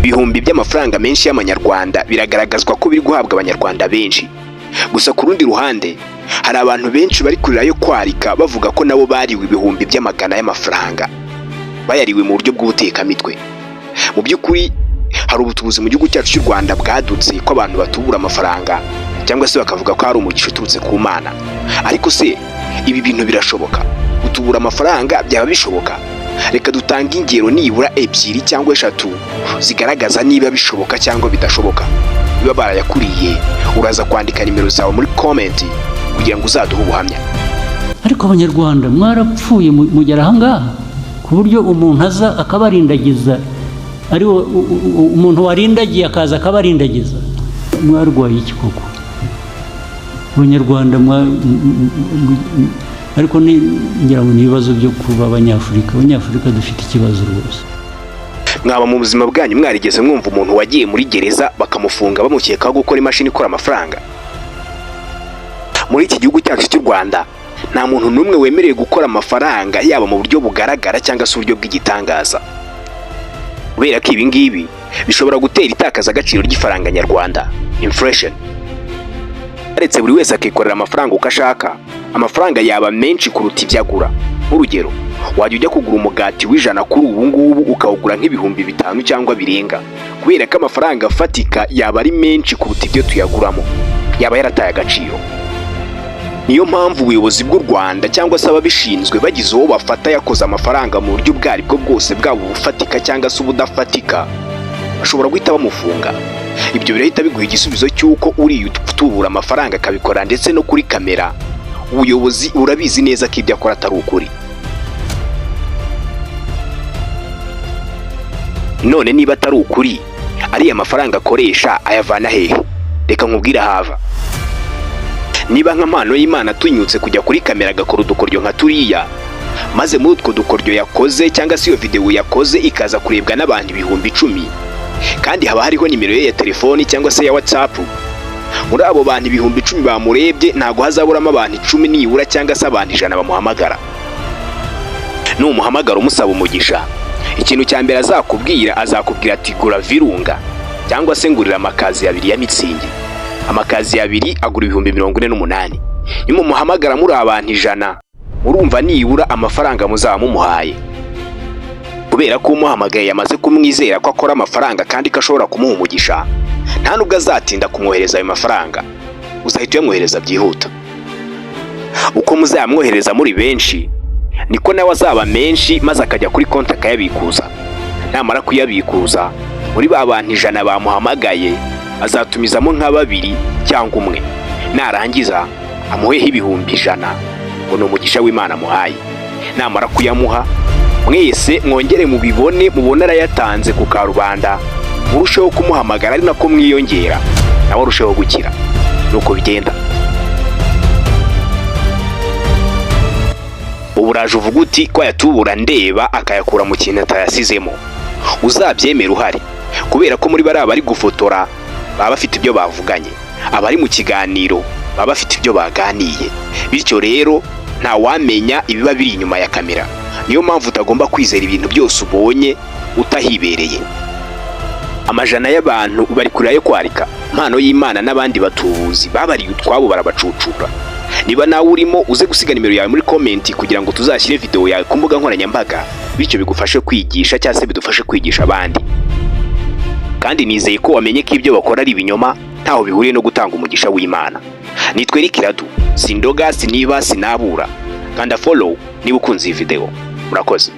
Ibihumbi by'amafaranga menshi y'amanyarwanda biragaragazwa ko biri guhabwa abanyarwanda benshi. Gusa ku rundi ruhande hari abantu benshi bari kurira yo kwarika, bavuga ko nabo bariwe ibihumbi by'amagana y'amafaranga, bayariwe mu buryo bw'ubutekamitwe. Mu by'ukuri hari ubutubuzi mu gihugu cyacu cy'u Rwanda bwadutse ko abantu batubura amafaranga cyangwa se bakavuga ko hari umugisha uturutse ku Mana. Ariko se ibi bintu birashoboka? Gutubura amafaranga byaba bishoboka? Reka dutange ingero nibura ebyiri cyangwa eshatu zigaragaza niba bishoboka cyangwa bidashoboka. Niba barayakuriye, uraza kwandika nimero zawe muri comment kugira ngo uzaduhe ubuhamya. Ariko Abanyarwanda mwarapfuye, mugera ahangaha ku buryo umuntu aza akabarindagiza, ari umuntu warindagiye akaza akabarindagiza. Mwarwaye iki koko, Abanyarwanda? Ariko ngira ngo ni ibibazo byo kuba Abanyafurika. Abanyafurika dufite ikibazo rwose. Mwaba mu buzima bwanyu mwarigeze mwumva umuntu wagiye muri gereza bakamufunga bamukekaho gukora imashini ikora amafaranga? Muri iki gihugu cyacu cy'u Rwanda nta muntu n'umwe wemerewe gukora amafaranga, yaba mu buryo bugaragara cyangwa se uburyo bw'igitangaza, kubera ko ibi ngibi bishobora gutera itakazagaciro ry'ifaranga nyarwanda, inflation. Aretse buri wese akikorera amafaranga uko ashaka, amafaranga yaba menshi kuruta ibyo agura. Nk'urugero, wajya ujya kugura umugati w'100 kuri ubu ngubu ukawugura nk'ibihumbi 5 cyangwa birenga, kubera ko amafaranga afatika yaba ari menshi kuruta ibyo tuyaguramo, yaba yarataye agaciro. Niyo mpamvu ubuyobozi bw'u Rwanda cyangwa se ababishinzwe bagize uwo bafata yakoze amafaranga mu buryo ubwo aribwo bwose, bwaba ubufatika cyangwa se ubudafatika, bashobora guhita bamufunga. Ibyo birahita biguha igisubizo cy'uko uriya utubura amafaranga akabikora ndetse no kuri kamera, ubuyobozi burabizi neza ko ibyo akora atari ukuri. None niba atari ukuri, ariya mafaranga akoresha ayavana hehe? Reka nkubwire ahava. Niba nka Mpano y'Imana atinyutse kujya kuri kamera agakora udukoryo nka turiya, maze muri utwo dukoryo yakoze cyangwa se iyo videwo yakoze ikaza kurebwa n'abantu 10,000, kandi haba hariho nimero ye ya telefoni cyangwa se ya WhatsApp, muri abo bantu 10,000 bamurebye ntabwo hazaburamo abantu 10 nibura cyangwa se abantu 100 bamuhamagara. Numuhamagara umusaba umugisha, ikintu cya mbere azakubwira, azakubwira ati: "Gura Virunga cyangwa se ngurira amakaziye abiri ya Mützig." Amakaziye abiri agura 48,000. Nimumuhamagara muri abantu 100, murumva nibura amafaranga muzaba mumuhaye, kubera ko umuhamagaye yamaze kumwizera ko akora amafaranga kandi ko ashobora kumuha umugisha, nta nubwo azatinda kumwohereza ayo mafaranga, uzahita uyamwohereza byihuta. Uko muzayamwohereza muri benshi, niko nawe azaba menshi, maze akajya kuri konti akayabikuza. Namara kuyabikuza, muri ba bantu 100 bamuhamagaye azatumizamo nka babiri cyangwa umwe, narangiza amuheho 100,000 ngo ni umugisha w'Imana amuhaye. Namara kuyamuha, mwese mwongere mubibone, mubone arayatanze ku karubanda, murusheho kumuhamagara ari nako mwiyongera, nawe arusheho gukira. Nuko bigenda. Ubu uraje uvuga uti ko ayatubura ndeba akayakura mu kintu atayasizemo. Uzabyemera uhari, kubera ko muri bariya bari gufotora baba bafite ibyo bavuganye, abari mu kiganiro baba bafite ibyo baganiye, bityo rero ntawamenya ibiba biri inyuma ya kamera. Niyo mpamvu utagomba kwizera ibintu byose ubonye utahibereye. Amajana y'abantu bari kurira yo kwarika. Mpano y'Imana n'abandi batubuzi babariye utwabo barabacucura. Niba nawe urimo, uze gusiga nimero yawe muri comment kugira ngo tuzashyire video yawe ku mbuga nkoranyambaga, bityo bigufashe kwigisha cyangwa se bidufashe kwigisha abandi. Kandi nizeye ko wamenye ko ibyo bakora ari ibinyoma, ntaho bihuriye no gutanga umugisha w'Imana. Nitwa Eric Radu, sindoga, siniba, sinabura. Kanda follow niba ukunze iyi video. Murakoze.